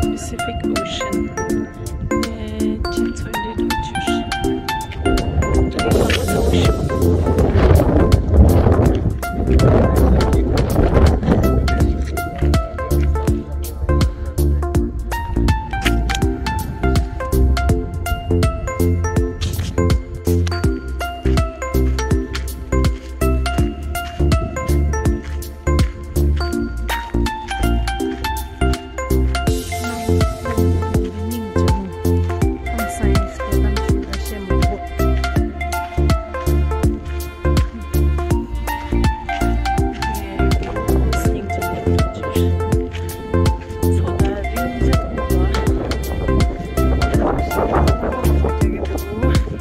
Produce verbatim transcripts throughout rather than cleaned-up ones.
Pacific Ocean.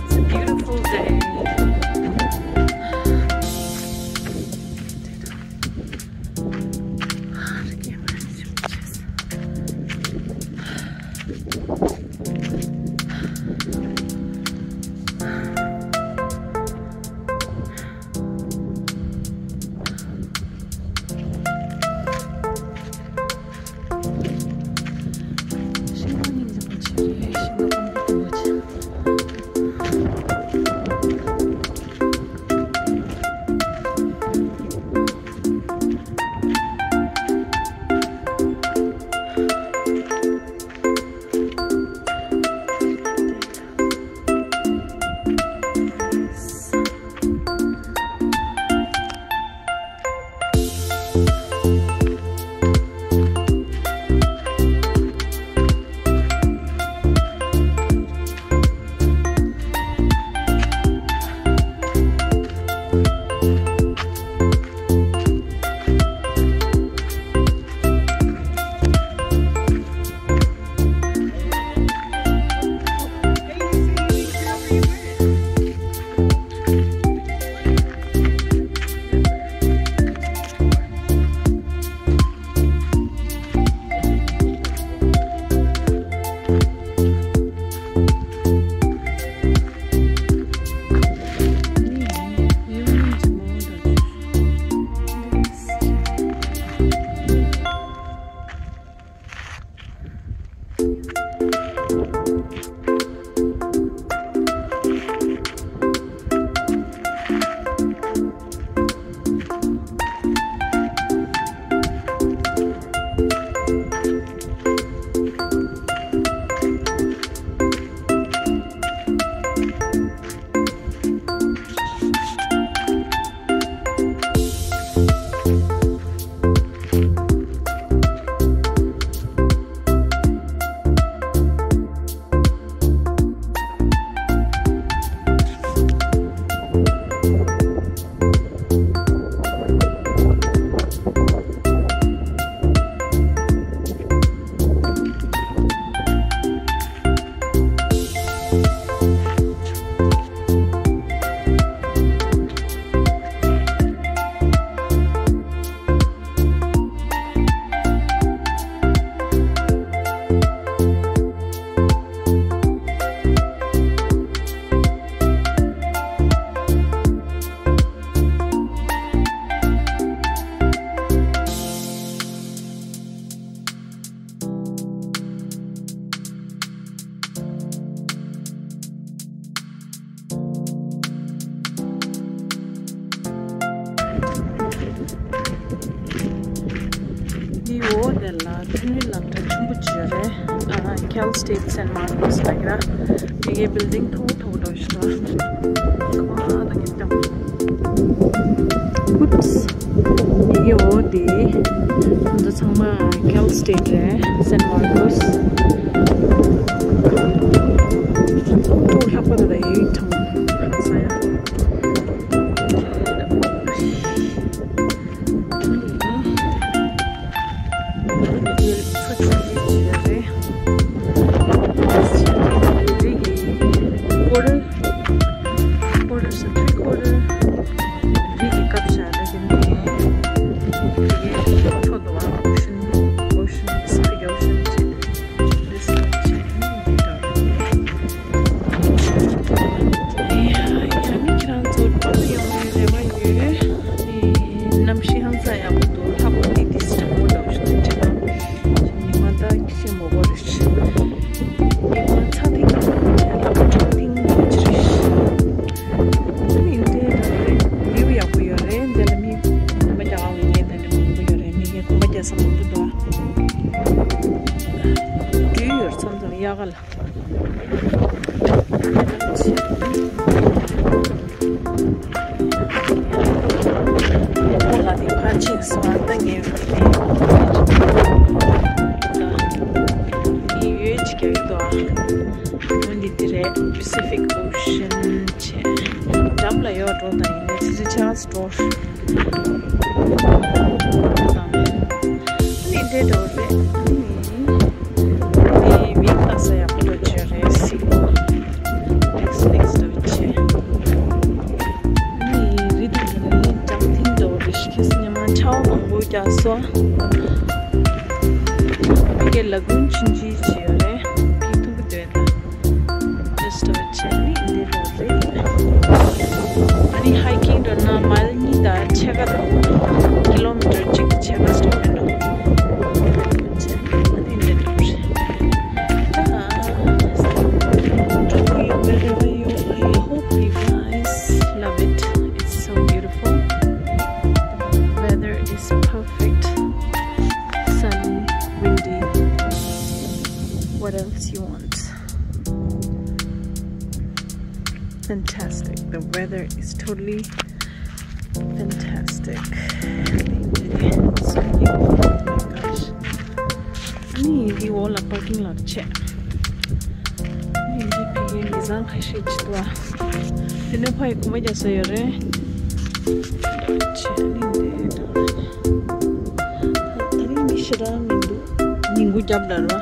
It's a beautiful day. འདི་འོག་དེ་ལ་འཕྲིན་ལས་སློབ་གྲྭ་ཆེན་པོ་ཅིག་ཡོད་རེད། ཨ། Cal State San Marcos ལབ་ཀྱི་ར། དེ་གའི་building མཐོ་པོ་མཐོ་པོ་འདྲ་བོ་ཞིག་འདུག་ཨ། ད་ངས་བཏང་། Oops. འདི་གའི་འོག་དེ། ཁོང་ཚོ་ཚང་མ་Cal State རེད། San Marcos. ཨོ། ལྷག་པ་དང་ད་ཡིག་ཚང་མ་ཧང་སང་ཡ། Quarter, quarter, three quarter. རི་གི་ཀབ་ཤ་ད་དེ་ནས་དེ་གའི་མཐོ་འདུག་བ། བསམ་བློ་འདུག་འགྲོ། འགྲུལ་ཡོད་མཚམས་མཚམས་ཡག་ག་ལ། ཁོ་ལ་དེ་ཕར་ཕྱིན་སོང་ད་ངས་ཡོད་ཅིག་ཀྱང་ཡོད་དོ། འོན་ཏེ་འདི་རེད། Pacific Ocean བྱས། འགྲམ་ལ་ཡོད་འགྲོ་དང་ཡིན་ནའི་ཙི་ཙི་ཆགས་འགྲོ། ནི་འདྲེ་འགྲོ་རེད། ནི་མི་ལྟ་ས་ཡག་པོ་འགྲོ་ཆེ་རེད་སི། Next next འགྲོ་ཆེ། ནི་རི་དང་རི་ལིང་ལྗང་ཐིང་འགྲོ་རེད། ཤི་ཁེ་སི་ཉི་མ་ཆར་པ་མང་པོ་རྒྱག་སོང་། མི་སྐད་ལ་ཀུན་ཆུན་ཆི་ཆི་ཡོད་རེད། ཁྱི་ཐུང་གི་དོན་ལ། Just བྱས་ནས་འདི་ལོ་རེད། ཨ་ནི་hiking འགྲོ་ན་མལ་གཉིས་དང་ཕྱེད་ཀ་དང་ཀི་ལོ་མི་ཊར་གཅིག་ཕྱེད་ཀ་ཙམ་འགྲོ། བྱས་ཨ་ནི་འདི་འགྲོ་རེད། ད་འགྲོ་གི་ཡོད། Wherever you are, I hope you guys love it. It's so beautiful. The weather is perfect. Sunny, windy. What else you want? Fantastic. The weather is totally fantastic. ཨ་ནི་འདི་འོག་ལ་པར་ཀིང་ལོཊ་བྱས། ཨ་ནི་འདི་ཕ་གིའི་མི་བཟང་ཁ་ཤས་ཅིག་འདུག་ཨ། དེ་ནས་ཕ་ཡི་གོམ་པ་རྒྱག་ས་ཡོད་རེད། བྱས་ཨ་ནི་འདི་ད་རིང་མི་ཞེ་དྲག་མི་འདུག་ཉིན་གུང་རྒྱབ་འདྲ་རོ།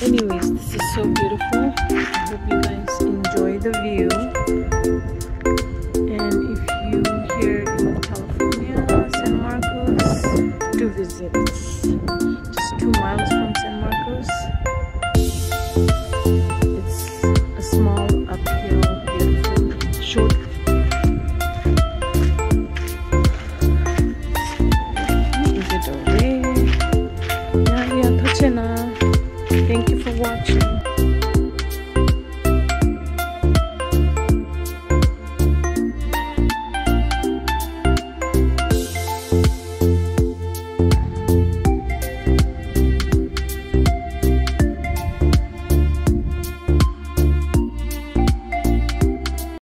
Anyways, this is so beautiful. I hope you guys enjoy the view. And if you here in California, San Marcos, do visit. Just two miles